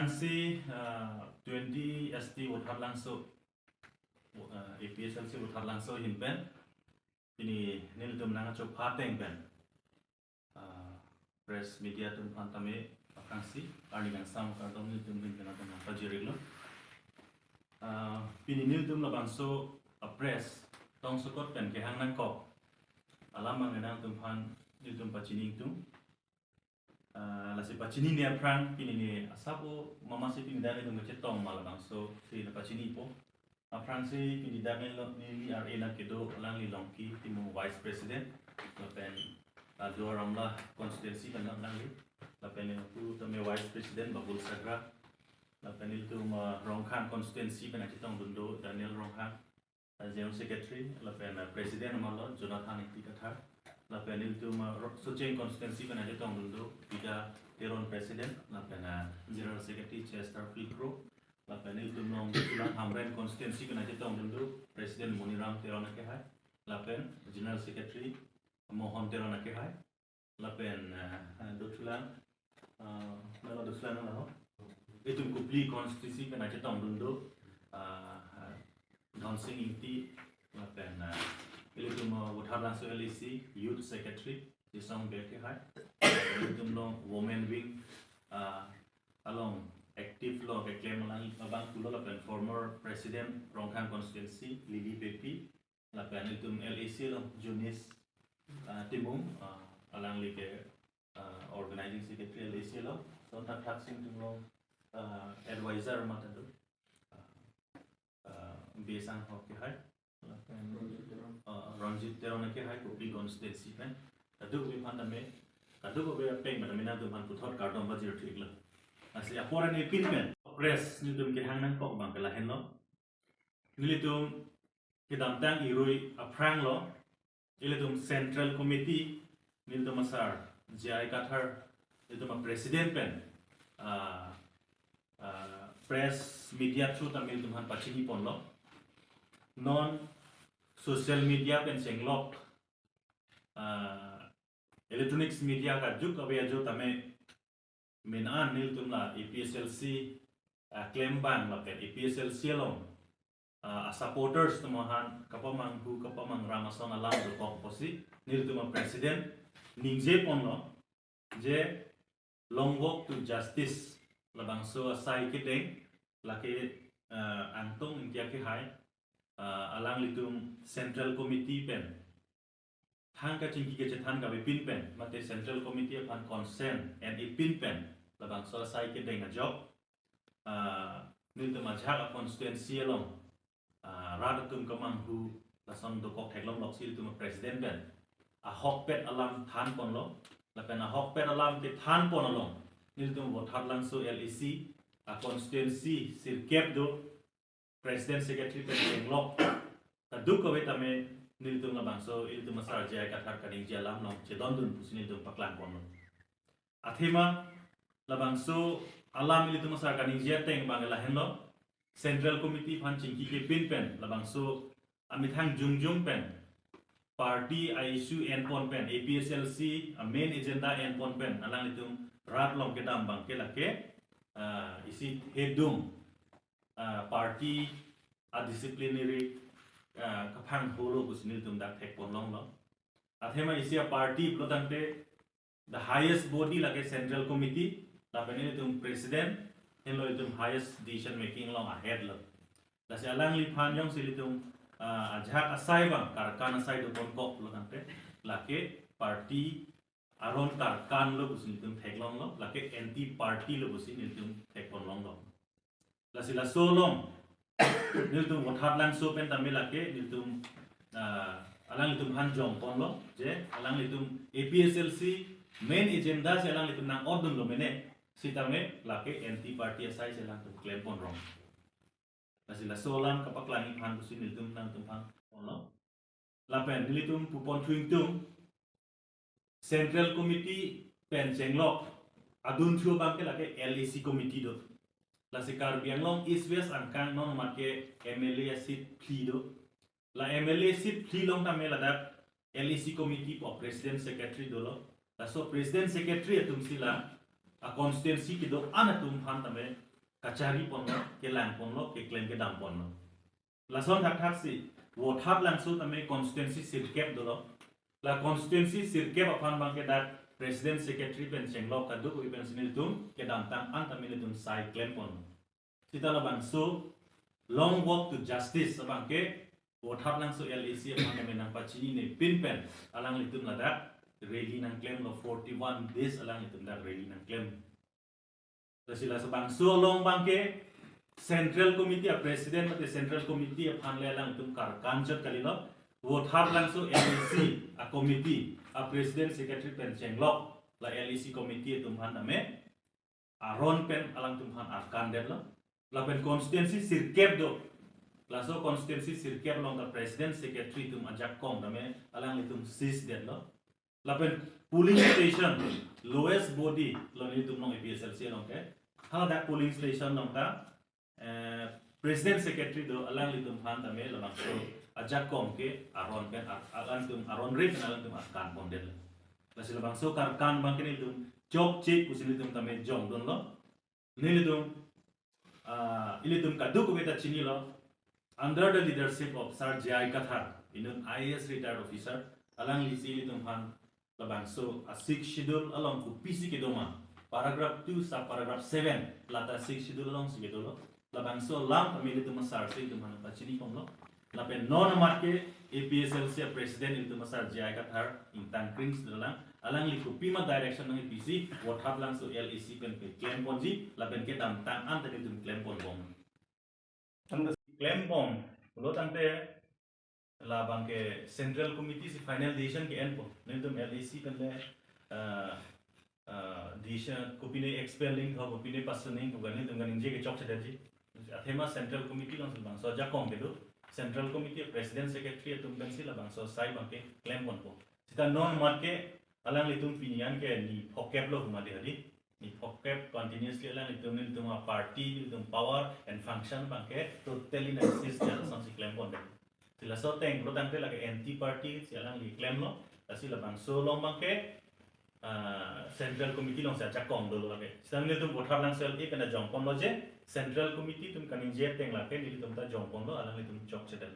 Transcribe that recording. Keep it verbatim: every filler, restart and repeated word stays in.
Si uh, twenty S T Vothatlangso, uh, A P H L C Vothatlangso ahin pen pini nelitum nangkachopha ateng pen uh, press media atum aphan tame aphrangsi arni kangsam kardom nelitum ahin pen atum pajir-iklo. Uh, pini nelitum labangso a press tongsokot pen kehang nangkok alam abang nangtum aphan nelitum pachini ingtung. Uh, lasi pachinine aphrang pini ne asap o mama si pini dak nelitum kachetong ma labangso si nangpachinipo. Aphrangsi pini dak neli R A nangkedo alangli Longki Timung Vice President, lapen uh, Duar Amla constituency pen alangli, lapen nelitum tame Vice President Babul Sagra, lapen nelitum uh, Rongkhang constituency pen nangchetongdun do Daniel Ronghang, uh, General Secretary, lapen uh, President amarlo Jonathan Ingti Kathar, lapen nelitum uh, Ro- Socheng constituency pen nangchetongdun do Pida Teron President, lapen uh, General Secretary Chester Philkro, lapen nelitum along Dochulang Hamren constituency pen nangchetongdun do President Moniram Teron akehai, lapen General Secretary Mohon Teron akehai, lapen uh, uh, Dochulang, uh, nalo Dochulang nalo, itum Kopili constituency pen nangchetongdun do uh, uh, Dhonsing Ingti, lapen uh, ilitum uh, Vothatlangso L A C Youth Secretary Jisong Bey akehai, ilitum along Women Wing uh, along active lo keklem alang abang pulo, lapen former President Rongkhang constituency Lily Beypi, lapen ilitum L A C along Junis uh, Timung, uh, alangli ke uh, Organizing Secretary L A C along, son thakthak sing tum along uh, Advisor mata do uh, uh, Besang Hok akehai, lapen uh, Ronjit Teron akehai Kopili constituency pen. Kadokave aphan tame, kadokave apeng pen tame nangtum aphan puthot kardom pajir-iklo. Lasi apor arni pin pen press nelitum kehang nangkok abang ke lahenlo. Nelitum kedamtang irui aphranglo, ilitum Central Committee, nelitum asar J I Kathar, ilitum a President pen uh, uh, press media through tame ilitum aphan pachiniponlo. Non social media pen chenglok uh, electronics media kajok kave ajo tame min an nelitum la A P H L C uh, klembang lapen A P H L C along uh, a supporters atum aphan kapamanghu kapamangram ason alam dokok pusi nelitum a President ningjeponlo je Long Walk to Justice labangso asai kedeng lake uh, Angtong Ingti akehai uh, alanglitum Central Committee pen thang kachingki kachethan kave pin pen mate Central Committee aphan consent en-e pin pen labangso asai kedeng ajok uh, nelitum ajahak a constituency along uh, rat atum kamanghu lason dokok theklongloksi ilitum a President pen ahokpet alam thanponlo, lapen ahokpet alam kethanpon along nelitum Vothatlangso L A C a constituency sirkep do, President Secretary pen chenglok kadokave tame nelitum labangso ilitum asar J I Kathar kaningje alam along chedondun pusi nelitum paklangponlo. Athema labangso alam ilitum asar kaningje ateng abang lahenlo, Central Committee aphan chingki kepin pen labangso amethang jongjong pen party a issue enpon pen A P H L C a main agenda enpon pen alanglitum rat along kedam abang ke lake uh, isi hedung uh, party a disciplinary uh, kaphang holo pusi nelitum dak thekponlonglo. Athema isi a party pulo tangte the highest body lake Central Committee, lapen ilitum President, henlo ilitum highest decision making along a head lo. Lasi alangliphan jongsi ilitum uh, ajahak asai abang karkan asai doponkok pulo tangte lake party aron karkan lo pusi nelitum theklonglo, lake anti party lo pusi nelitum thekponlonglo. Lasi laso along nelitum Vothatlangso pen tame lake nelitum uh, alanglitum aphan jongponlo je alanglitum A P H L C main agenda si alanglitum nang-otdunlo mene, sitame lake anti party asai si alanglitum klemponrong. Lasi laso alam kapaklangji aphan pusi nelitum nangtum aphan ponlo. Lapen nelitum pupon thu ingtung Central Committee pen chenglok adunthu abang ke lake L A C Committee do. Lasi Karbi Anglong East West angkang non amat ke M L A a seat phli do. La M L A seat phli along tame ladak L A C Committee pu President Secretary dolo. Laso President Secretary atum si la a constituency kedo-an atum aphan tame kachari ponlo, kelang ponlo, keklem kedam ponlo. Lason thakthak si, Vothatlangso tame constituency sirkep dolo. La constituency sirkep aphan abangke dak president, secretary pen chenglok kadokave pensi nelitum kedamtang an tame nelitum sai klem ponlo. Sita labangso long walk to justice abangke Vothatlangso L A C aphan tame nangpachinine pin pen alanglitum ladak rally nangklemlo, forty-one days alanglitum dak rally nangklem. Lasi labangso along abangke Central Committee a president mate Central Committee aphan le alangtum karkan chot kalilo. Vothatlangso L A C a committee a president, secretary pen chenglok la L A C committee atum aphan tame aron pen alangtum aphan arkan detlo. Lapen constituency sirkep do. Laso constituency sirkep along ta president, secretary atum ajakong tame alanglitum seize detlo. Lapen polling station, lowest body lo nelitum along A P H L C along ke. Haladak polling station along ta, eh, president, secretary do, alanglitum aphan tame labangso ajakong ke aron pen ar-, alanglitum aron re pen alanglitum arkan pon detlo. Lasi labangso karkan abangke nelitum chokche pusi nelitum tame jongdunlo. Nelitum, ah, ilitum kadokave ta chinilo, under the leadership of Sir J I Kathar, inut I A S retired officer, alanglisi ilitum aphan labangso a Sixth Schedule along kopisi kedo ma, paragraph two, sub paragraph seven, lata Sixth Schedule alongsi kedolo. Labangso alam tame ilitum asar si ilitum aphan pachini ponlo. Lapen non amat ke A P H L C a president ilitum asar J I Kathar ingtang kring si dolang. Alangli kopima direction nangpisi, Vothatlangso L A C pen keklem ponji, lapen kedamtang an ta nelitum klem ponbom. Klem ponlo tangte labangke Central Committee si final decision ke-enpo. Nelitum L A C pen le, ah, ah, decision kopine expelling ho, kopine pasoning ko nelitum kaningje ke chokchedetji. Athema Central Committee alongsi labangso ajakong kedo. Central Committee president, secretary atum pensi labangso asai abangke klem ponpo. Sita non amat ke alanglitum pini an ke ni phokep lo huma di hadi. Ni phokep continuously alanglitum, nelitum a party, nelitum power and function abangke totally nangsis jal asonsi klem pon. Si laso atenglo tangte lake anti party si alangli klemlo. Lasi labangso along abangke, ah, Central Committee alongsi ajakong dolo lake. Sita nelitum Vothatlangso L A pen ajong ponlo je, Central Committee atum kaningje ateng lake nelitum ta jong ponlo, alanglitum chokchedet.